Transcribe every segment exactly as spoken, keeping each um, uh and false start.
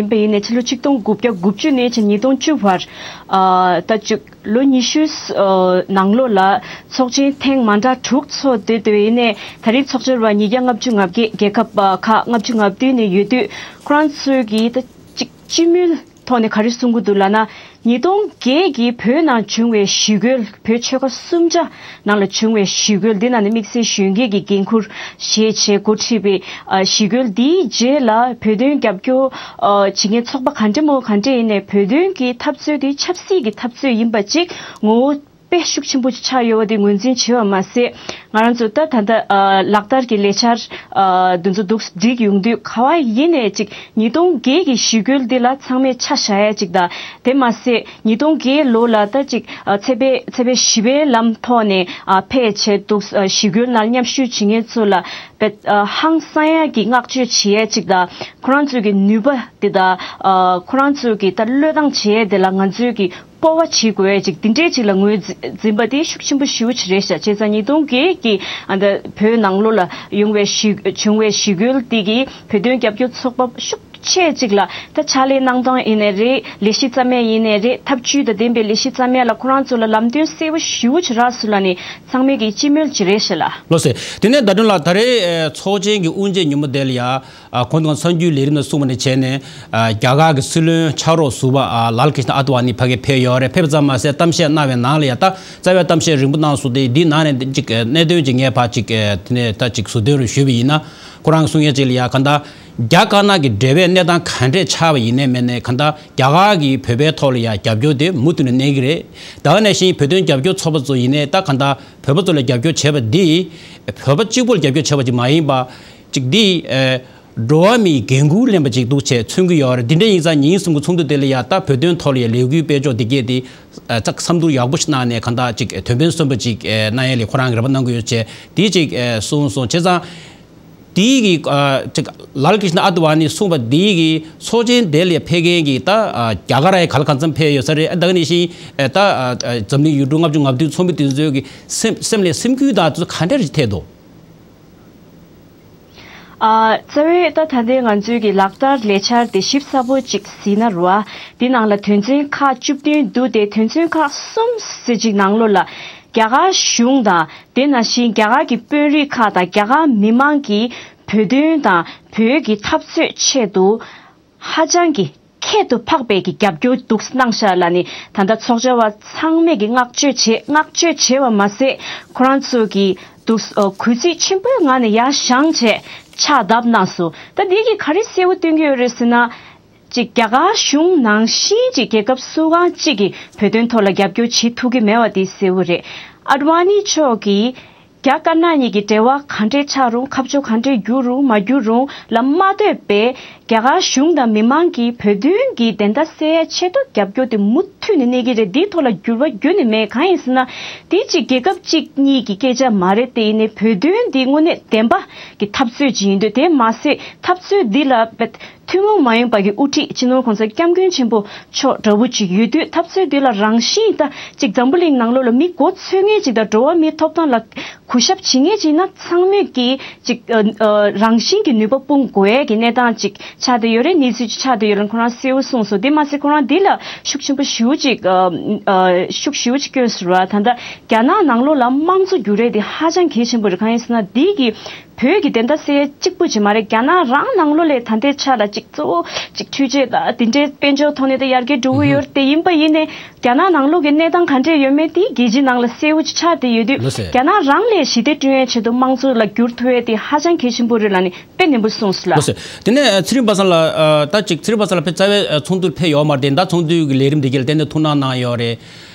ཡིན་པ་ཡིན་ནའི་ཕྱི་ལོ་ཆིག་སྟོང་དགུ་བརྒྱ་དགུ་བཅུ་ནས་ཕྱིན་ཉིས་སྟོང་བཅུ་བར། ཨ་ད་ཅིག་ལོ་ཉི་ཤུ་ནང་ལོགས་ལ་ཚོགས་ཆེན་ཐེངས་མ་འདྲ་དྲུག་ཚོགས་བསྡད་འདུག་ཡིན་ནའི་ད་རིང་ཚོགས་བཅར་བ་ཉིས་བརྒྱ་ལྔ་བཅུ་ང་བརྒྱད། རྒྱལ་ཁབ་ཁག་ལྔ་བཅུ་ང་བདུན་ནས་ཡོད་དུས། ཁོ་རང་ཚོས་ཀྱིས་ད་ཅིག་སྤྱི་མོས་ཐོག་ནས་ག་རེ་གསུང་གི་འདུག་ལབ་ན། ཉིས་སྟོང་བརྒྱད་ཀྱི་བོད་ནང་བྱུང་བའི་ཞི་རྒོལ། བོད་ཆོལ་ཁ་གསུམ་ཆ་ནང་ལ་བྱུང་བའི་ཞི་རྒོལ་འདི་ནང་ནས་དམིགས་བསལ་གཞོན་སྐྱེས་ཀྱི་འགན་འཁུར་བཞེས་བྱས་འགོ་ཁྲིད་པའི་ཨ་ཞི་རྒོལ་འདིའི་རྗེས་ལ་བོད་དོན་རྒྱབ་སྐྱོར་ཨ་བྱེད་མཁན་ཚོགས་པ་ག་འདྲ་མོ་ག་འདྲ་ཡིན་ནའི་བོད་དོན་གྱི་འཐབ་རྩོད་དེ་ཆབ་སྲིད་ཀྱི་འཐབ་རྩོད་ཡིན་པ་ཅིག་ངོ་བོ་དཔེ་ཤུགས་ཆེན་པོ་ཅིག་ཆགས་ཡོད་པ་དེ་ངོས་འཛིན་བྱས་པ་མ་ཟད། ང་རང་ཚོ་ད་ད་ལྟ་ཨ་ལག་བསྟར་གྱི་ལས་འཆར་ཨ་འདི་ཚོ་འདུག་སྒྲིག་ཡོང་དུས། ག་བ་ཡིན་ནའི་ཅིག་ཉིས་སྟོང་བརྒྱད་ཀྱི་ཞི་རྒོལ་འདི་ལ་ཚང་མས་ཆ་བཞག་ཡ་ཅིག་དང་། དེ་མ་ཟད་ཉིས་སྟོང་བརྒྱད་ལོ་ལ་ད་ཅིག་ཨ་ཚེ་འཕེལ་ཚེ་འཕེལ་ཞི་བའི་ལམ་ཐོག་ནས་ཨ་ཕེབས་བྱས་འདུག་ཨ་ཞི་རྒོལ་ནང་མཉམ་ཞུགས་བྱེད་མཁན་ཚོ་ལ་བེད་ཨ་ཧང་སང་ཡ་གི་བསྔགས་བརྗོད་བྱེད་ཡ་ཅིག་དང་། ཁོ་རང་ཚོའི་གི་ནུས་པ་དེ་དང་ཨ་ཁོ་རང་ཚོའི་གི་ད་བློས་བཏང་བྱེད་ཡ་དེ་ལ་ང་ཚོའི་གི་སྤོབས་པ་བྱེད་དགོས་ཡ་ཅིག་འདི་འདྲའི་ཅིག་ལ་ངོས་འཛིན་པ་དེ་ཤུགས་ཆེན་པོ་ཞེ་པོ་ཅིག་རེད་ཤག་བྱས་ཙང་ཉིས་སྟོང་བརྒྱད་ཀྱི་ཨ་ད་བོད་ནང་ལོགས་ལ་ཡོང་བའི་ཞི་བྱུང་བའི་ཞི་རྒོལ་འདི་གིས་བོད་དོན་རྒྱབ་སྐྱོར་ཚོགས་པ་ཤུགས་ཆེ་ཅིག་ལ་ད་ཕྱག་ལས་གནང་སྟངས་ཡིན་ནའི་རེད། ལས་གཞི་རྩ་མེད་ཡིན་ནའི་རེད། ཐབས་ཇུས་དང་ལྡན་པའི་ལས་གཞི་རྩ་མེད་ལ་ཁོ་རང་ཚོ་ལ་ལམ་སྟོན་གསལ་པོ་ཞེ་པོ་ཅིག་རག་སོང་ལབ་ནས་ཚང་མས་ཀྱི་སྤྱི་མོས་ཅིག་རེད་ཤག་ལགས། ལགས་སོ། དེ་ནས་ཟླ་སྒྲོན་ལགས། ད་རེས་ཨ་ཚོགས་ཆེན་གྱི་དབུ་འབྱེད་ཉིན་མོ་དེ་ལ་ཡ། ཨ་གོང་དུ་ང་གསར་འགྱུར་ལས་རིམ་ནང་གསུངས་པ་ནང་བྱས་ནས། ཨ་རྒྱ་གར་གྱི་སྲིད་བློན་ཕྱག་རོགས་ཟུར་པ་ཨ་ལཱལ་ཀྲིཤ་ན་ཨ་ཏི་ཝཱ་ནི་ཕ་གིར་ཕེབས་ཡོད་རེད། ཕེབས་ཙམ་མ་ཟད་གཏམ་བཤད་གནང་བའི་ནང་ལ་ཡ་ད་རྩ་བའི་གཏམ་བཤད་རིང་པོ་གནང་སོང་སྟེ། འདིའི་ནང་ནས་ཅིག་གནད་དོན་ཅིག་ངས་ཕར་ཅིག་དེ་ནས་ད་ཅིག་ཟུར་འདོན་རུ་ཞུས་པ་ཡིན་ན། ཁོ་རང་གི་གསུང་ཡས་ཅིག་ལ་ཡ་ག་ད་རྒྱ་དཀར་ནག་གི་འབྲེལ་བའི་གནས་སྟངས་ག་འདྲས་ཆགས་པ་ཡིན་ནའི་མིན་ནའི་ག་ད་རྒྱ་གར་གྱིས་བོད་པའི་ཐོག་ལ་ཡ་རྒྱབ་སྐྱོར་དེ་མུ་མཐུད་ནས་གནང་གི་རེད། ད་ག་ནང་བཞིན་བོད་དོན་རྒྱབ་སྐྱོར་ཚོགས་པ་ཚོ་ཡིན་ནའི་ད་ག་ད་བོད་པ་ཚོ་ལ་རྒྱབ་སྐྱོར་བྱས་པ་འདི་བོད་པ་གཅིག་པུ་ལ་རྒྱབ་སྐྱོར་བྱས་པ་ཅིག་མ་ཡིན་པ། ཅིག་འདི་ཨེ་འགྲོ་བ་མིའི་འགན་འཁུར་ལེན་པ་ཅིག་འདུག་བྱས་མཚོན་གྱི་ཡོད་རེད། འདི་འདྲ་ཡིན་ཙང་ཉིན་གསུམ་གྱི་ཚོགས་འདུ་དེ་ལ་ཡ་ད་བོད་དོན་ཐོག་ལ་ཡ་ལས་འགུལ་སྤེལ་ཕྱོགས་འདི་གས་དེ་ཨ་ཚགས་བསམ་བློ་ཡག་པོ་ཞིག་གནང་ནས་གང་ལྟར་ཅིག་དོན་ཕན་སོན་པ་ཅིག་ཨེ་གནང་ཡ་ལ་ཁོ་རང་གིས་རེ་བ་གནང་གི་ཡོད་བྱས་དེ་ཅིག་ཨེ་གསུངས་སོང་། བྱས་ཙང་དེའི་གི་ཨ་ཅིག་ལཱལ་ཀྲིཤ་ན་ཨ་ཏི་ཝཱ་ནི་གསུངས་པ་འདི་གི་ཚོགས་ཆེན་དེ་ལ་ཕེབས་མཁན་གྱི་ད་ཨ་རྒྱ་གར་ཡ་ག་ལ་གང་འཚམ་ཕེབས་ཡོད་ས་རེད། ཨ་ད་ག་ནང་བཞིན་ཨེ་ད་ཨ་ཨ་འཛམ་གླིང་ཡུལ་གྲུ་ལྔ་བཅུ་ང་བདུན་ཚོགས་མི་དེ་ཚོའི་གི་སེམས་སེམས་ལ་སེམས་འགུལ་དང་དེ་ཚོ་ག་འདྲ་རེ་ཐེབས་འདུག་ཨ་རྩ་བའི་ད་ད་ལྟའི་ང་ཚོའི་གི་ལག་བསྟར་ལས་འཆར་དེ་ཞིབ་ཚགས་པོ་ཅིག་གཟིགས་ན་རུ་ཨ། དེ་ནང་ལ་དོན་ཚན་ཁག་བཅུ་བདུན་འདུག་སྟེ། དོན་ཚན་ཁག་གསུམ་ཟེར་ཅིག་ནང་ལོགས་ལ་རྒྱ་གར་གཞུང་དང་དེ་ནང་བཞིན་རྒྱ་གར་གྱི་དཔོན་རིགས་ཁག་དང་རྒྱ་གར་མི་མང་གིས་བོད་དོན་དང་བོད་ཀྱི་འཐབ་རྩོད་ཆེད་དུ་ཧ་ཅང་གི་ཁྱད་དུ་འཕགས་པའི་གི་རྒྱབ་སྐྱོར་འདུག་གནང་ཤག་ལབ་ནས་ད་ལྟ་ཚོགས་བཅར་བ་ཚང་མས་ཀྱི་བསྔགས་བརྗོད་བྱས། བསྔགས་བརྗོད་བྱས་པ་མ་ཟད་ཁོ་རང་ཚོ་གི་འདུག་ཨ་གུས་བརྩི་ཆེན་པོའི་ངང་ནས་ཡར་བཞེངས་བྱས་ཕྱག་བརྡབ་གནང་སོང་། ད་འདི་གིས་ག་རེ་གསལ་བོ་སྟོན་གྱི་ཡོད་རེད་ཟེར་ན། ཅིག་རྒྱ་གར་གཞུང་ནང་བཞིན་ཅིག་རྒྱལ་ཁབ་སུ་གང་ཅིག་གིས་བོད་དོན་ཐོག་ལ་རྒྱབ་སྐྱོར་བྱེད་ཐུབ་ཀྱི་མེད་པ་དེ་གསལ་བོ་རེད། ཨ་ཏི་ཝཱ་ནི་མཆོག་གིས་རྒྱ་དཀར་ནག་གཉིས་ཀྱི་འབྲེལ་བ་ག་འདྲས་ཆགས་རུང་། ཁ་ཕྱོགས་ག་འདྲས་བསྒྱུར་རུང་མ་བསྒྱུར་རུང་ལ་མ་ལྟོས་པའི་རྒྱ་གར་གཞུང་དང་མི་མང་གིས་བོད་དོན་གྱི་བདེན་མཐའ་གསལ་ཡ་ཆེད་དུ་རྒྱབ་སྐྱོར་དེ་མུ་མཐུད་ནས་གནས་ཀྱི་རེད། འདིའི་ཐོག་ལ་འགྱུར་བ་ཁྱོན་ནས་མེད། གང་ཡིན་ཟེར་ན། དེ་གཅིག་རྒྱལ་ཁབ་གཅིག་གཉིས་ཀྱི་སྐད་ཆ་མ་རེད། དེ་ཡིན་ནའི་བོད་དོན་འདི་དངོས་གནས་བདེན་པ་གི་འཐབ་རྩོད་ཅིག་ཡིན་དུས། དེ་མ་ཟད་འཐབ་རྩོད་འདི་ལ་ཐུན་མོང་མ་ཡིན་པ་གི་དབུ་ཁྲིད་སྤྱི་ནོར་༸གོང་ས་༸སྐྱབས་མགོན་ཆེན་པོ་མཆོག་འདྲ་བོ་ཅིག་ཡོད་དུས། འཐབ་རྩོད་འདི་ལ་རང་བཞིན་ད་ཅིག་འཛམ་བུ་གླིང་ནང་ལོགས་ལ་མི་མགོ་ཚོས་མཁན་ཅིག་དང་འགྲོ་བ་མིའི་ཐོབ་ཐང་ལ་གུས་ཞབས་བྱེད་མཁན་ཅིག་ཡིན་ན། ཚང་མས་ཀྱི་ཅིག་ཨ་ཨ་རང་བཞིན་གྱི་ནུས་པ་སྤུངས་དགོས་ཡས་ཀྱི་གནས་སྟངས་ཅིག་ཆགས་བསྡད་ཡོད་རེད། གནས་ཚུལ་ཅིག་ཆགས་བསྡད་ཡོད་རེད། ཁོ་རང་གསལ་བོ་གསུངས་སོང་། དེ་མ་ཟད་ཁོ་རང་འདི་ལ་ཤུགས་ཆེན་པོ་ཞེ་པོ་ཅིག་ཨ་ཨ་ཤུགས་ཞེ་པོ་ཅིག་བསྐྱོན་སོང་ར། ད་ལྟ་རྒྱ་ནག་ནང་ལོགས་ལ་དམངས་གཙོ་འགྱུར་ཡས་དེ་ཧ་ཅང་གལ་ཆེན་པོ་རེད། གང་ཡིན་ཟེར་ན་འདི་གི་བོད་ཀྱི་བདེན་མཐའ་གསལ་ཡས་གཅིག་པུ་ཅིག་མ་རེད། རྒྱ་ནག་རང་ནང་ལོགས་ལ་ད་ལྟའི་ཆ་ལ་ཅིག་གཙོ་བོ་ཅིག་འཕྲུལ་ཆས་དང་དེ་འདྲའི་དཔལ་འབྱོར་ཐོག་ནས་ད་ཡར་རྒྱས་འགྲོ་གི་ཡོད་རེད། དེ་ཡིན་པ་ཡིན་ནའི་རྒྱ་ནག་ནང་ལོགས་ཀྱི་གནས་སྟངས་ག་འདྲས་ཡོད་མེད་དེ་རྒྱལ་སྤྱིའི་ནང་ལ་གསལ་བོ་ཅིག་ཆགས་བསྡད་ཡོད་དུས། ལགས་སོ། རྒྱ་ནག་རང་ལ་ཞི་བདེ་བསྐྲུན་ཡས་ཆེད་དུ་དམངས་གཙོ་ལ་འགྱུར་ཐུབ་ཡས་དེ་ཧ་ཅང་གལ་ཆེན་པོ་རེད་ལབ་ནས་དཔེ་ནན་པོ་གསུངས་སོང་ལགས། ལགས་སོ། དེ་ནས་ཚེ་རིང་པ་སངས་ལགས། ད་ཅིག་ཚེ་རིང་པ་སངས་ལགས་ཕེབས་རྩ་བའི་ཚོགས་འདུར་ཕེབས་ཡོད་མ་རེད། ད་ཚོགས་འདུའི་གི་ལས་རིམ་དེ་ག་ལ་ཏན་ཏན་ཐུགས་སྣང་གནང་ཡོད་རེད།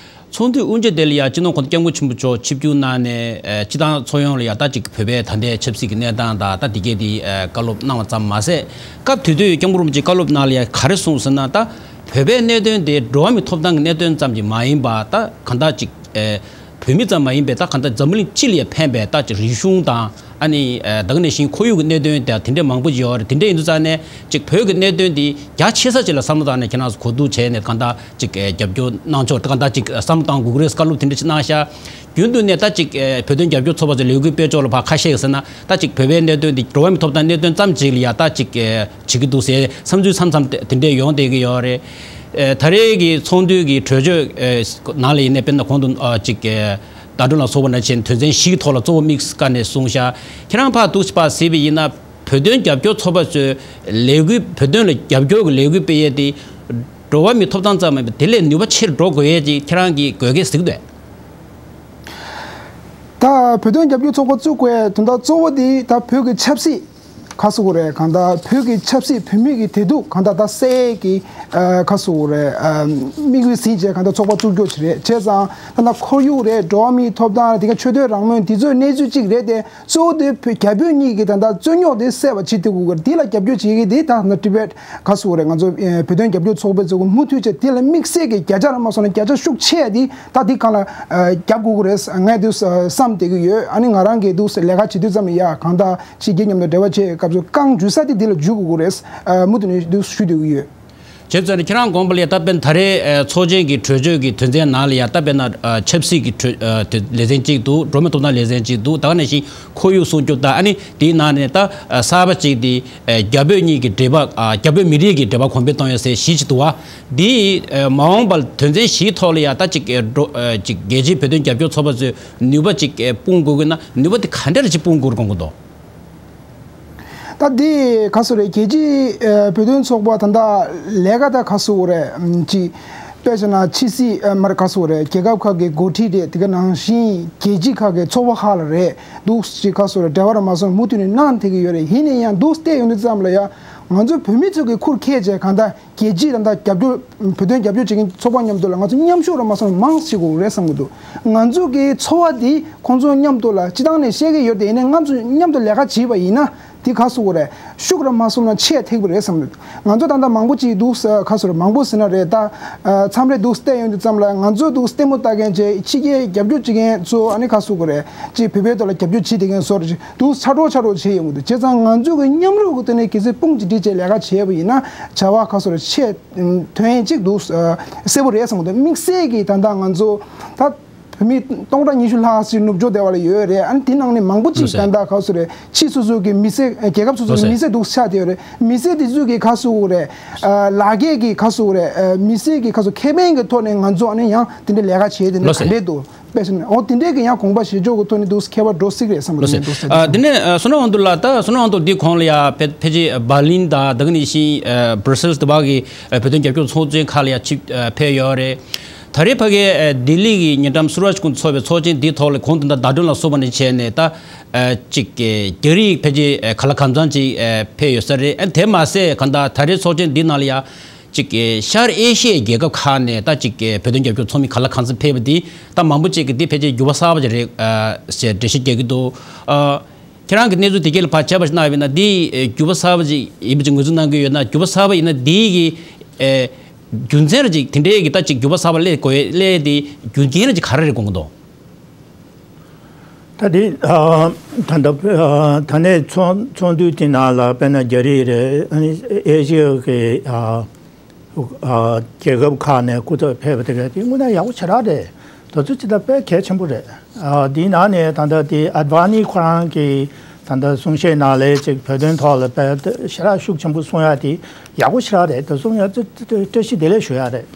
ཚོགས་འདུའི་དབུ་འབྱེད་དེ་ལ་ཡ་སྤྱི་ནོར་༸གོང་ས་༸སྐྱབས་མགོན་ཆེན་པོ་མཆོག་ཆིབས་བསྒྱུར་གནང་ནས་ཨ་སྤྱི་བཏང་ཚོགས་ཡོངས་ལ་ཡ་ད་ཅིག་བོད་པའི་ད་ལྟའི་ཆབ་སྲིད་ཀྱི་གནས་སྟངས་དང་ད་དེ་གས་དེ་ཨ་བཀའ་སློབ་གནང་བ་ཙམ་མ་ཟད། སྐབས་དེ་དུས་༸སྐྱབས་མགོན་རིན་པོ་ཆེས་བཀའ་སློབ་ནང་ལ་ཡ་ག་རེ་གསུངས་ཟེར་ན། ད་བོད་པའི་གནད་དོན་དེ་འགྲོ་བ་མིའི་ཐོབ་ཐང་གི་གནད་དོན་ཙམ་གྱིས་མ་ཡིན་པ། ད་གང་ལྟར་ཅིག་ཨ་བོད་མི་ཙམ་མ་ཡིན་པའི་ད་གང་ལྟར་འཛམ་བུ་གླིང་སྤྱི་ལ་ཡ་ཕན་པའི་ད་ཅིག་རིག་གཞུང་དང་ ཨ་ནི་ཨ་ད་ག་ནང་བཞིན་ཁོར་ཡུག་གི་གནད་དོན་དང་དེ་འདྲས་མང་པོ་ཅིག་ཡོད་རེད། དེ་འདྲས་ཡིན་དུས་ཙང་ནས་ཅིག་བོད་ཀྱི་གནད་དོན་འདི་རྒྱ་ཆེ་ས་ཅིག་ལ་བསམ་བློ་བཏང་ནས་ཁྱེད་རང་ཚོ་གོ་བསྡུར་བྱས་ནས་གང་ལྟར་ཅིག་ཨ་རྒྱབ་སྐྱོར་གནང་ཕྱོགས་གང་ལྟར་ཅིག་ཨ་བསམ་བློ་བཏང་དགོས་ཀྱི་རེད། བཀའ་སློབ་དེ་འདྲས་ཅིག་གནང་ཤག་རྒྱུན་དུ་ནས་ད་ཅིག་ཨ་བོད་དོན་རྒྱབ་སྐྱོར་ཚོགས་པ་ཚོའི་ལས་འགུལ་སྤེལ་ཕྱོགས་ལ་ཕར་ཁ་ཤས་ཀྱིས་ཟེར་ན་ད་ཅིག་བོད་པའི་གནད་དོན་འདི་འགྲོ་བ་མིའི་ཐོབ་ཐང་གནད་དོན་ཙམ་ཅིག་ལ་ཡ་ད་ཅིག་ཨ་བྱེད་ཀྱི་འདུག་ཟེར་བསམ་ཚུལ་མཚམས་མཚམས་དེ་འདྲས་ཡོང་བསྡད་ཀྱི་ཡོད་རེད། ཨ་ད་རེས་ཀྱི་ཚོགས་འདུའི་གི་གྲོས་ཆོད་ཨ་ནང་ལ་ཡིན་ནའི་དཔེར་ན་གོང་དུ་ཨ་ཅིག་ཨ་ཟླ་སྒྲོན་ལགས་ཚོགས་པ་ནང་བཞིན་དོན་ཚན་བཞིའི་ཐོག་ལ་གཙོ་བོ་དམིགས་བཀར་ནས་གསུངས་ཤག་ཁྱེད་རང་ཕར་འདུག་ཕར་གཟིགས་པ་ཡིན་ན་བོད་དོན་རྒྱབ་སྐྱོར་ཚོགས་པ་ཚོས་ལས་འགུལ་བོད་དོན་ལ་རྒྱབ་སྐྱོར་གྱི་ལས་འགུལ་སྤེལ་ཡས་དེ་འགྲོ་བ་མིའི་ཐོབ་ཐང་ཙམ་མིན་པར་དེ་ལས་ནུས་པ་ཆེར་འགྲོ་དགོས་ཡས་ཀྱི་ཁྱེད་རང་གིས་དགོས་གལ་གཟིགས་འདུག་ད་བོད་དོན་རྒྱབ་སྐྱོར་ཚོགས་པ་བཙུགས་དགོས་དོན་དག་གཙོ་བོ་དེ་ད་བོད་ཀྱི་ཆབ་སྲིད་ག་ཟེར་དགོས་རེད། གང་ལྟར་བོད་ཀྱི་ཆབ་སྲིད་བོད་མི་གི་བདེ་སྡུག་གང་ལྟར་ད་སེལ་གྱི་ཨ་ག་ཟེར་དགོས་རེད། ཨ་དམིགས་ཡུལ་ཟིན་བྱས་གང་ལྟར་ཚོགས་པ་བཙུགས་རྒྱུ་ཅིག་རེད། བྱས་ཙང་ད་ལྟ་ཁོར་ཡུག་རེད། འགྲོ་བ་མིའི་ཐོབ་ཐང་རེད། དེ་ག་ཆོས་དད་རང་མོས་འདི་ཚོའི་གནས་ཚུལ་གཅིག་རེད་དེ། གཙོ་བོ་དེ་བོད་རྒྱ་བོད་གཉིས་ཀྱི་ད་ལྟ་རྩོད་རྙོག་དེ་སེལ་བ་བྱེད་ཐུབ་དགོས་ཀྱི་རེད། དེ་ལ་རྒྱབ་སྐྱོར་བྱེད་ཀྱི་དེ་ད་ལྟ་ཊི་བེཊ་ག་ཟེར་དགོས་རེད། ང་ཚོ་ཨ་བོད་དོན་རྒྱབ་སྐྱོར་ཚོགས་པའི་ཚོགས་མུ་མཐུད་བྱས་དེ་ལ་དམིགས་བསལ་གྱི་བརྒྱ་ཆ་ལ་མ་སོང་ན་བརྒྱ་ཆ་ཤུགས་ཆེ་དེ་ད་འདི་སྒང་ལ་ཨ་རྒྱབ་དགོས་ཀྱི་རེད། ངས་འདུག་བསམ་བསྡད་ཀྱི་ཡོད། ཨ་ནི་ང་རང་གིས་འདུག་ལས་ཀ་བྱེད་དུས་ཙམ་ལ་ཡ་གང་ལྟར་ཕྱི་རྒྱལ་མཉམ་དུ་འབྲེལ་བ་བྱེད་སྐབས་སུ་རྐང་འཇུ་ས་དེ་འདི་ལ་འཇུ་དགོས་ཀྱི་རེད། ཨ་མུ་མཐུད་ནས་འདུག་ཞུ་སྡོད་ཀྱི་ཡོད། བྱས་ཙང་ཁྱེད་རང་དགོངས་པ་ལ་ཡ་ད་དཔེར་ན་ད་རེས་ཨ་ཚོགས་ཆེན་གྱི་གྲོས་ཆོད་ཀྱི་དོན་ཚན་ནང་ལ་ཡ་ད་དཔེར་ན་ཨ་ཆབ་སྲིད་ཀྱི་གྲོས་ཨ་དེ་ལེ་ཚན་གཅིག་འདུག་འགྲོ་བ་མིའི་ཐོབ་ཐང་ལེ་ཚན་གཅིག་འདུག་ད་ག་ནང་བཞིན་ཁོར་ཡུག་སྲུང་སྐྱོབ་དང་ཨ་ནི་དེའི་ནང་ནས་ད་ཨ་གསར་པ་གཅིག་དེ་ཨ་རྒྱ་བོད་གཉིས་ཀྱི་འབྲེལ་བ་ཨ་རྒྱ་བོད་མི་རིགས་ཀྱི་འབྲེལ་བ་གོང་འཕེལ་གཏོང་ཡ་ཟེར་བཞི་གཅིག་འདུག་བ། འདི་ཨ་མ་འོངས་པར་དོན་ཚན་བཞིའི་ཐོག་ལ་ཡ་ད་ཅིག་ཨ་འགྲོ་ཨ་ཅིག་རྒྱལ་སྤྱིའི་བོད་དོན་རྒྱབ་སྐྱོར་ཚོགས་པ་ཚོས་ནུས་པ་ཅིག་ཨ་སྤུངས་དགོས་ཀྱི་ན་ནུས་པ་དེ་ག་འདྲ་ཅིག་སྤུངས་དགོས་རེད་དགོངས་ཀྱི་འདུག་ད་འདི་ག་ཟེར་རེད། རྒྱལ་སྤྱིའི་ཨ་བོད་དོན་ཚོགས་པ་ད་ལྟ་ལས་ཀ་ད་ག་ཟེར་རེད། ཅི་དཔེ་བྱས་ན་ཕྱི་སྲིད་ཨ་མར་ག་ཟེར་རེད། རྒྱལ་ཁབ་ཁག་གི་འགོ་ཁྲིད་རེད། དེ་ག་ནང་བཞིན་རྒྱལ་སྤྱི་ཁག་གི་ཚོགས་པ་ཁག་ལ་རེད་འདུག་ཅི་ག་ཟེར་རེད། འབྲེལ་བ་ར་མ་སོང་མུ་མཐུད་ནས་གནང་བསྡད་ཀྱི་ཡོད་རེད། ཡིན་ན་ཡང་འདུག་བལྟས་ཡོང་དུས་ཙམ་ལ་ཡ་ང་ཚོ་བོད་མི་ཚོ་གི་ཁུར་འཁྱེར་བྱས་གང་ལྟར་རྒྱལ་སྤྱིའི་ད་ལྟ་རྒྱབ་སྐྱོར་བོད་དོན་རྒྱབ་སྐྱོར་བྱེད་མཁན་ཚོགས་པ་མཉམ་དུ་ལ་ང་ཚོ་མཉམ་ཞུགས་ར་མ་སོང་མང་ཞིག་དགོས་རེད་བསམ་གྱི་འདུག་ང་ཚོ་གི་ཚོར་བ་འདི་ཁོང་ཚོ་མཉམ་དུ་ལ་སྤྱི་བཏང་ནས་བཤད་ཀྱི་ཡོད་དེ། ཡིན་ནའི་ང་ཚོ་མཉམ་དུ་ལས་ཀ་བྱེད་པ་ཡིན་ན་འདི་ག་ཟེར་དགོས་རེད། ཤུགས་ར་མ་སོང་ན་ཆེས་ཐེག་པ་རེད་བསམ་གྱི་འདུག་ང་ཚོ་ད་ལྟ་མང་པོ་ཅིག་འདུག་ག་ཟེར་མང་པོ་ཟེར་ན་རེད། ད་མཚམས་རེ་འདུག་བལྟས་ཡོང་དུས་ཙམ་ལ་ང་ཚོ་འདུག་ལྟད་མོ་ལྟ་མཁན་བྱས་ཕྱི་རྒྱལ་རྒྱབ་སྐྱོར་བྱེད་མཁན་ཚོ་ཨ་ནི་ག་ཟེར་དགོས་རེད། ཅིག་བོད་པའི་ཐོག་ལ་རྒྱབ་སྐྱོར་བྱེད་བསྡད་མཁན་ཚོར་འདུག་ཚ་དྲོ་ཚ་དྲོ་བྱེད་ཡོང་གི་འདུག་བྱས་ཙང་ང་ཚོ་གི་མཉམ་རུབ་ཀྱི་ཐོག་ནས་གལ་སྲིད་དཔུང་གཅིག་སྒྲིལ་བྱས་ལས་ཀ་བྱས་པ་ཡིན་ན་བྱ་བ་ག་ཟེར་ཆེས་དོན་གཅིག་འདུག་གསལ་པོ་རེད་བསམ་གི་འདུག་དམིགས་བསལ་གྱི་ད་ལྟ་ང་ཚོ་ད་བོད་མི་སྟོང་ཕྲག་ཉི་ཤུ་ལྷག་ཅིག་ནུབ་ཕྱོགས་སྡེ་བ་ལ་ཡོད་རེད། ཨ་ནི་དེ་ནང་ནས་མང་པོ་ཅིག་ད་ལྟ་ག་ཟེར་རེད། ཕྱི་སོ་སོ་གི་མི་སེར་རྒྱལ་ཁབ་སོ་སོ་གི་མི་སེར་འདུག་ཆགས་བསྡད་ཡོད་རེད། མི་སེར་དེ་ཚོས་གི་ག་ཟེར་དགོས་རེད། ལག་འཁྱེར་གི་ག་ཟེར་དགོས་རེད། མི་སེར་གི་ག་ཟེར་ཁེ་ཕན་གི་ཐོག་ནས་ང་ཚོ་ཨ་ནི་ཡང་དེ་འདྲའི་ལས་ཀ་བྱས་དེ་འདྲ་ག་འདྲས་འདུག་དཔེ་བཞག་ན་འོ་དེ་འདྲས་ཀྱི་ཡང་དགོངས་པ་བཞེས་ཕྱོགས་ཀྱི་ཐོག་ནས་འདུག་ཁྱད་པར་འགྲོ་སྲིད་རེད་བསམ་གྱི་འདུག་ཨ་དེ་ནས་ཨ་བསོད་ནམས་དབང་རྡོར་ལགས། ད་བསོད་ནམས་དབང་རྡོར་འདི་གོང་ལ་ཡ་ཕལ་ཕལ་ཆེར་འབར་ལིན་དང་ད་ག་ནང་བཞིན་ཨ་སྦྲ་སེལ་སི་དེ་བ་གི་ཨ་བོད་དོན་རྒྱབ་སྐྱོར་ཚོགས་ཆེན་ཁག་ལ་ཡ་ཆིབས་ཨ་ཕེབས་ཡོད་རེད། ད་རེས་ཕ་གི་ཨ་ལྡི་ལི་གི་ཉེ་འགྲམ་སུ་རཱཇ་ཀུན་ཚོགས་པའི་ཚོགས་ཆེན་འདིའི་ཐོག་ལ་གོང་དུ་ད་ཟླ་སྒྲོན་ལགས་གསུངས་པ་ནང་བྱས་ནས་ད་ཨ་ཅིག་ཨ་རྒྱ་རིགས་ཕལ་ཆེར་ཨ་གང་ལ་གང་འཚམ་ཅིག་ཨ་ཕེབས་ཡོད་ས་རེད། ཨ་དེ་མ་ཟད་གང་ལྟར་ད་རེས་ཚོགས་ཆེན་འདི་ནང་ལ་ཡ་ཅིག་གི་ཤར་ཨེ་ཤི་ཡའི་རྒྱལ་ཁབ་ཁག་ནས་ད་ཅིག་གི་བོད་དོན་རྒྱབ་སྐྱོར་ཚོགས་མི་གང་ལ་གང་འཚམ་ཕེབས་པ་འདི་ད་མང་པོ་ཅིག་གིས་འདི་ཕལ་ཆེར་འགྱུར་བ་གསར་པ་ཅིག་རེད་ཨ་ཞེས་འགྲེལ་བཤད་རྒྱག་གི་འདུག་ཨ་ཁྱེད་རང་གིས་གནས་ཚུལ་དེ་གའི་ལ་ཕར་དཔྱད་པ་ཞིག་གནང་བ་ཡིན་ན་འདི་ཨེ་འགྱུར་བ་གསར་པ་ཅིག་ཡིན་པ་ཅིག་ངོས་འཛིན་གནང་གི་ཡོད་ན། འགྱུར་བ་གསར་པ་ཡིན་ན་འདི་གི་ཨེ་རྒྱུ་མཚན་ར་ཅིག་དེ་འདྲའི་གི་ད་ཅིག་འགྱུར་བ་གསར་པ་སླེབས་དགོས་སླེབས་དེ་རྒྱུ་རྐྱེན་ར་ཅིག་ག་རེ་རེད་དགོངས་ཀྱི་འདུག་ད་དེ་ཨ་ད་ལྟ་ཨ་ད་ནས་ཚོགས་ཚོགས་འདུའི་དེ་ནང་ལ་དཔེར་ན་རྒྱ་རིགས་རེད། ཨ་ནི་ཨེ་ཤི་ཡ་གི་ཨ་ཨ་རྒྱལ་ཁབ་ཁག་ནས་སྐུ་ཚབ་ཕེབས་པ་དེ་ག་དེ་དངོས་གནས་ཡག་པོ་ཞེ་དྲག་རེད། དེ་ཚོ་ཅི་ལྟར་དཔེ་གལ་ཆེན་པོ་རེད། ཨ་དེའི་ནང་ནས་ད་ལྟ་དེ་ཨེཌ་ཝ་ནི་ཁོ་རང་གི་ད་ལྟ་གསུང་བཤད་ནང་ལ་ཅིག་བོད་དོན་ཐོག་ལ་དཔེ་ཞེ་དྲག་ཤུགས་ཆེན་པོ་གསུང་ཡ་དེ་ཡག་པོ་ཞེ་དྲག་རེད། དེ་གསུང་ཡ་ཅིག་བཀྲ་ཤིས་བདེ་ལེགས་ཞུ་ཡ་རེད།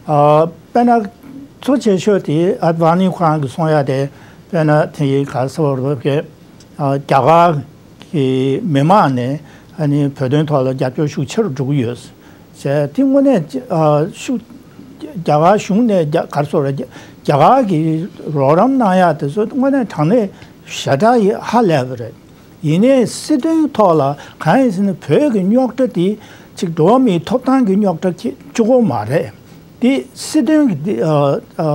ཨ་དཔེར་ན་གཙོ་ཆེ་ཤོས་དེ་ཨེཌ་ཝ་ནི་ཁོ་རང་གི་གསུང་ཡ་དེ་དཔེར་ན་དེ་ག་ཟེར་བ་རེད་ཀྱི་ཨ་རྒྱ་གར་གི་མི་མང་ནས་ཨ་ནི་བོད་དོན་ཐོག་ལ་རྒྱབ་སྐྱོར་ཤུགས་ཆེ་རུ་འགྲོ་གི་ཡོད་ཟེར། དེ་དངོས་གནས་ཨ་ཤུགས་རྒྱ་གར་གཞུང་ནས་རྒྱ་གར་སོགས་རྒྱ་རྒྱ་གར་གྱི་རོགས་རམ་གནང་ཡ་དེ་ཚོ་དངོས་གནས་དྲང་གནས་ཞེ་དྲག་ཡི་ཧ་ལས་པ་རེད། ཡིན་ནའི་སྲིད་དོན་ཐོག་ལ་གང་ཡིན་ཟེར་ན་བོད་ཀྱི་རྙོག་དྲ་དེ་ཅིག་འགྲོ་བ་མིའི་ཐོབ་ཐང་གི་རྙོག་དྲ་གཅིག་པོ་མ་རེད། དེ་སྲིད་དོན་གྱི་དེ་ཨ་ཨ་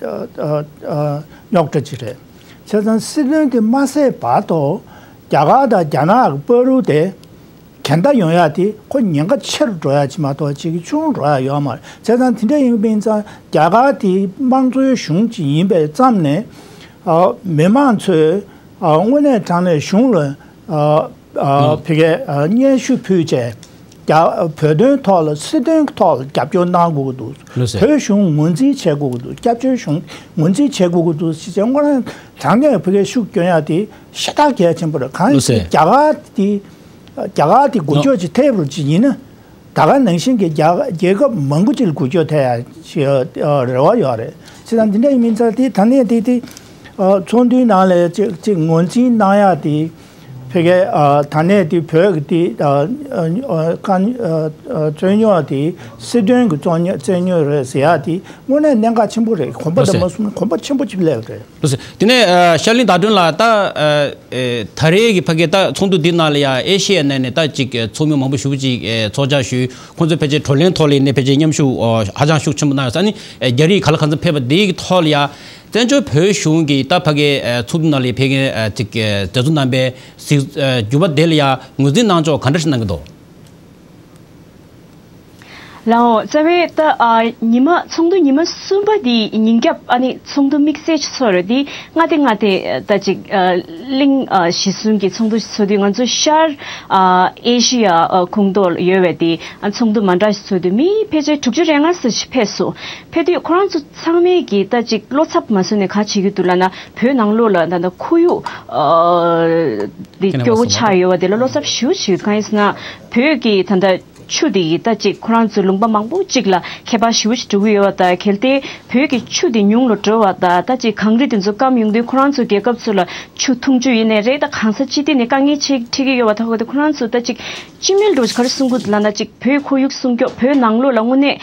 ཨ་ཨ་རྙོག་དྲ་ཅིག་རེད། བྱས་ཙང་སྲིད་དོན་དེ་མ་སེལ་བར་དུ་རྒྱ་གར་དང་རྒྱ་ནག་གི་བར་དུ་དེ་གན་ད་ཡོང་ཡ་དེ་ཁོ་ཉེན་ཁ་ཆེ་རུ་འགྲོ་ཡ་ཅིག་མ་གཏོགས་ཅིག་ཆུང་རུ་འགྲོ་ཡ་ཡོད་མ་རེད། བྱས་ཙང་དེ་འདྲ་ཡིན་པ་ཡིན་ཙང་རྒྱ་གར་དེ་དམངས་གཙོའི་གཞུང་ཅིག་ཡིན་པའི་ཙམ་ནས་ཨ་མི་མང་ཚོས་ ཨ། དངོས་གནས་དྲང་གནས་གཞུང་ལ། ཨ། ཨ། ཨ། ཕ་གིའི། ཨ། སྙན་ཞུ་ཕུལ་བྱས། རྒྱ། བོད་དོན་ཐོག་ལ་སྲིད་དོན་ཐོག་ལ་རྒྱབ་སྐྱོར་གནང་དགོས་ཀྱི་འདུག་ལགས་སོ། བོད་གཞུང་ངོས་འཛིན་བྱེད་དགོས་ཀྱི་འདུག་སྐྱབས་བཅོལ་གཞུང་ངོས་འཛིན་བྱེད་དགོས་ཀྱི་འདུག་ཟེར་བྱས་དངོས་གནས་དྲང་གནས་ཕ་གིའི་ཤུགས་སྐྱོན་ཡ་དེ་ཤ་སྟག་གལ་ཆེན་པོ་རེད། གང་ཡིན་ཟེར་ན། ལགས་སོ། རྒྱ་གར་དེ། རྒྱ་གར་དེ་འགུལ་སྐྱོད་ཅིག་ཐེབས་རོགས་ཅིག་ཡིན་ན། ད་ག་ནང་བཞིན་གྱི་རྒྱ། རྒྱལ་ཁབ་མང་པོ་ཅིག་ལ་འགུལ་སྐྱོད་ཐེབས་ཡ་ཞིག་ཨ། རེ་བ་ཡོད་རེད། བྱས་ཙང་འདི་འདྲ་ཡིན་མིན་ཙང་དེ་ད་ནས་དེ་དེ། ཨ། ཚོགས་འདུའི་ནང་ལ་ཅིག་ཅིག་ངོས་འཛིན་གནང་ཡ་དེ། ཕ་གིའི། ཨ། ད་ནས་དེ་བོད་ཀྱི་དེ། ཨ། ཨ། དཀའ། ཨ། ཨ། རྩོད་རྙོག་དེ་སྲིད་དོན་གྱི་རྩོད་རྙོག་རྩོད་རྙོག་རེད་ཟེར་ཡ་དེ་དངོས་གནས་གནད་འགག་ཆེན་པོ་རེད། གོམ་པ་ལགས་དང་སོ། མ་སོང་ན་གོམ་པ་ཆེན་པོ་ཅིག་སླེབས་རེད། ལགས་སོ། དེ་ནས། ཨ། ཤར་གླིང་ཟླ་སྒྲོན་ལགས། ད། ཨ། ཨེ། ད་རེས་ཀྱི་ཕ་གིའི་ད་ཚོགས་འདུ་འདི་ནང་ལ་ཡ་ཨེ་ཤི་ཡའི་ནང་ནས་ད་ཅིག་ཚོགས་མི་མང་པོ་ཞེ་པོ་ཅིག་ཨེ། ཚོགས་བཅར་ཞུས། ཁོང་ཚོས་ཕལ་ཆེར་བགྲོ་གླེང་ཐོག་ལ་ནས་ཕལ་ཆེར་མཉམ་ཞུགས། ཨོ། ཧ་ཅང་ཤུགས་ཆེན་པོ་གནང་ཡོད་ས་ནི། ཨེ། རྒྱ་རིགས་ག་ལ་ག་ཚོད་ཕེབས་པ་འདིའི་ཐོག་ལ་ཡ། བཙན་བྱོལ་བོད་གཞུང་གི་ད་ཕ་གིའི། ཨེ། ཚོགས་འདུ་ནང་ལ་ཕེབས་མཁན། ཨེ། ཅིག་ཨེ། མཛད་གཙོ་རྣམ་པས་གཟིགས། ཨེ། འགྱུར་བ་དེ་ལ་ཡ་ངོས་འཛིན་གནང་ཕྱོགས་ག་འདྲ་ཞིག་གནང་གི་འདུག་ལགས་འོང་། རྩ་བའི་ད། ཨ། ཉི་མ། ཚོགས་འདུ་ཉི་མ་གསུམ་པ་འདི་ཉིན་རྒྱབ། ཨ་ནི་ཚོགས་འདུ་དམིགས་བསལ་ཅིག་ཚོགས་རེད། འདི་མངའ་སྡེ་མངའ་སྡེ་ད་ཅིག་ཨ། གླིང་། ཨ། གཞིས་གསུམ་གྱི་ཚོགས་འདུ་ཞིག་ཚོགས་དུས་ང་ཚོ་ཤར། ཨ། ཨེ་ཤི་ཡ། ཨ། ཁོངས་གཏོགས་ལ་ཡོད་པའི་དེ། ཨ། ཚོགས་འདུ་མ་འདྲ་ཞིག་ཚོགས་དུས་མི་ཕལ་ཆེར་དྲུག་ཅུ་རེ་ལྔ་ཙམ་ཞིག་ཕེབས་སོང་། ཕེབས་དུས་ཁོ་རང་ཚོ་ཚང་མས་ཀྱིས་ད་ཅིག་བློ་འཚབ་མ་བཟོས་ནས་ག་བྱེད་ཀྱི་འདུག་ལབ་ན། བོད་ནང་ལོགས་ལ་ད་ལྟ་ཁོར་ཡུག་ཨ། དེ་སྐྱོ་བོ་ཆགས་ཡོད་པ་དེ་ལ་བློ་འཚབ་ཞེ་པོ་ཅིག་ཡོད། གང་ཡིན་ཟེར་ན། བོད་ཀྱི་ད་ལྟ་ཆུ་དེ་ཡིས་ད་ཅིག་ཁོ་རང་ཚོའི་ལུང་པ་མང་པོ་ཅིག་ལ་ཁྱད་པར་ཞེ་པོ་ཅིག་འགྲོ་གི་ཡོད་པ་དང་། གལ་ཏེ་བོད་ཀྱི་ཆུ་དེ་ཉུང་ལ་འགྲོ་བ་དང་། ད་ཅིག་གངས་རི་དེ་ཚོ་སྐམ་ཡོང་དུས་ཁོ་རང་ཚོའི་རྒྱལ་ཁབ་ཚོ་ལ་ཆུ་འཐུང་ཆུ་ཡིན་ནའི་རེད། ད་གང་ས་ཅི་ཐད་ནས་དཀའ་ངལ་ཅིག་འཕྲད་ཀྱི་ཡོད་པ་ཐག་གོ་དུས་ཁོ་རང་ཚོ་ད་ཅིག་ཅི་མེད་འགྲོ་ག་རེ་གསུང་གི་འདུག་ལབ་ན། ཅིག་བོད་ཁོར་ཡུག་སྲུང་སྐྱོབ། བོད་ནང་ལོགས་ལ་དངོས་གནས།